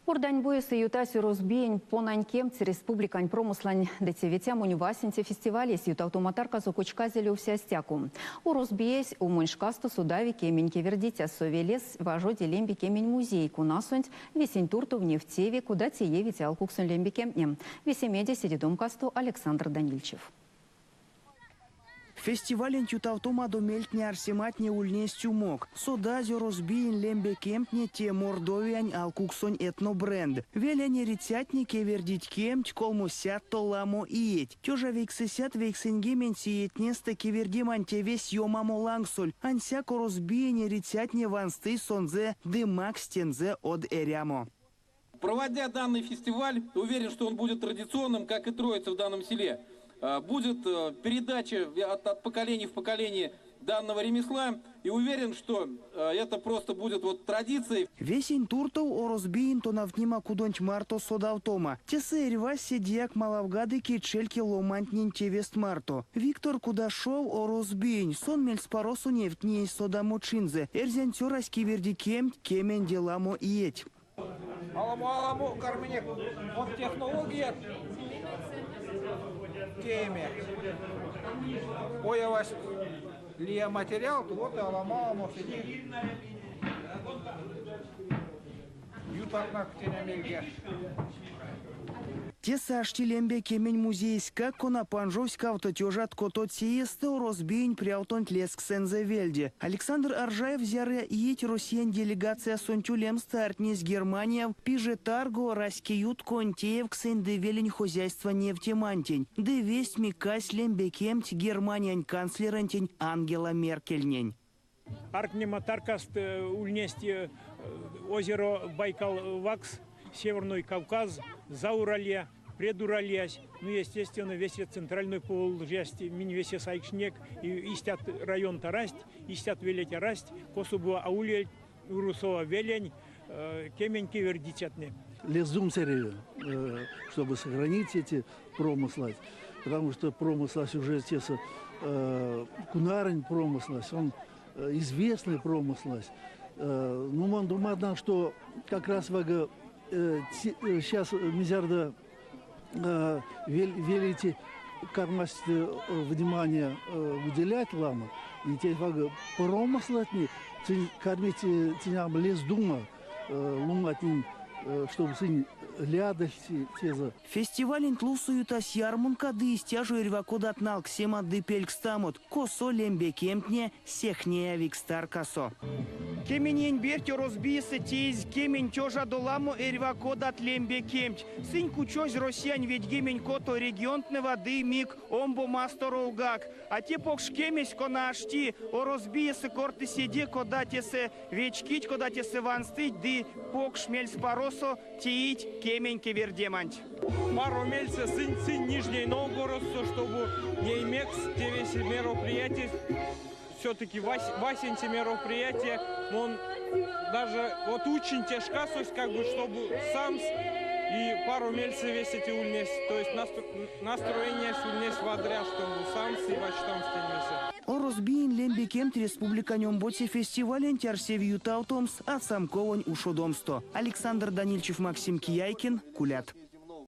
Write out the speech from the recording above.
Орданьбуесэ ютась Орозбиень понань кемть республикань промыслань ды тевветямонь васенце фестивалесь. Ютавтома таркасо кочказель овсе а стяко. Орозбиесь умонь шкасто содави кемень кевердицясо. Велес важоди лембе кемень музей, конасонть весень туртов невтеви, кода теевить алкуксонь лембе кемтне. Весемеде седе домкасто Александр Данильчев. Фестиваленть ютавтомадо мельтне-арсематне ульнесть умок. Содазь, Орозбиень лембе кемтне те Мордовиянь алкуксонь этнобренд. Велень эрицятне кевердить кемть колмосядто ламо иеть. Тёжа 990 иетнестэ кевердемань тевесь ёмамо лангсоль, ансяк Орозбиень эрицятне ванстызь сонзэ ды макссть тензэ од эрямо. Проводя данный фестиваль, уверен, что он будет традиционным, как и Троица в данном селе. Будет передача от поколения в поколение данного ремесла. И уверен, что это просто будет вот традицией. Весень туртов Орозбиень тонавтнема кудонть марто содавтома. Тесэ эрьвась седеяк малавгады кедьчелькев ломантнень тевест марто. Виктор Кудашов Орозбиень. Сон мельспаросо невтни эсь содамочинзэ. Эрзянь цёрась кеверди кемть, кеменде ламо иеть. Аламо-аламо карминек од технологият тееме. Появасть лия материалт, вот и аламо-аламо седи ютатнак теня мельга. Тесэ ашти лембе кемень музееськак, кона панжовсь кавто тёжат котоце иестэ Орозбиень прявтонть лезксэнзэ вельде. Александр Аржаев зярыя иеть Россиянь делегациясонть улемстэ ардтнесь Германияв Пиже тарго раськеютконь теевксэнь ды велень хозяйствань невтемантень. Ды весть мик казсь лембе кемть Германиянь канцлерэнтень Ангела Меркельнень. Ардтнема таркаст ульнесть озеро Байкал ваксс, Северной Кавказ, Зауралье, Предуральясь, ну, естественно, весе центральной Поволжьясь, минь весе сайкшнек, истят районт арасть, истят велеть арасть, косо бу а улельть Урусова велень кемень кевердицятне. Лездумс эряви, чтобы сохранить эти промыслы, потому что промыслась уже тесэ кунаронь промыслась, он известный промыслась. Ну, мон думаю, что как раз сейчас мизярдо велите кармасть внимание уделять ламо, и те промыслатне кармить тиням лездума ломатнень, чтобы сынь лядыльть тезэ. Фестиваленть лувсо ютась ярмунка ды истя жо эрьва кодат налксемат ды пелькстамот, косо лембе кемтне сех неявикс таркасо. Кемень перть Орозбиесэ теезь кемень тёжадо ламо эрьва кодат лембе кемть. Сынь кучозь Россиянь 96 регионтнэва ды мик омбо масторовгак. А те покш кемесь, кона ашти Орозбиесэ, корты седе, кода тесэ вечкить, кода тесэ ванстыть ды покш мельспаросо теить кемень кевердеманть. Паро мельсэ сынь сынь Нижней Новгородсо, чтобы неймекс те весе мероприятиясь, все-таки васенце мероприятие, он даже вот очень те шкасось, как бы, чтобы сам и паро мельсэ весе те ульнесь, то есть настроение ульнесь вадря, чтобы сам и вачтамс тень весе. Орозбиень лембе кемть республикань омбоце фестиваленть арсеви ютавтомс ацамковонь ушодомсто. Александр Данильчев, Максим Кияйкин, Кулят.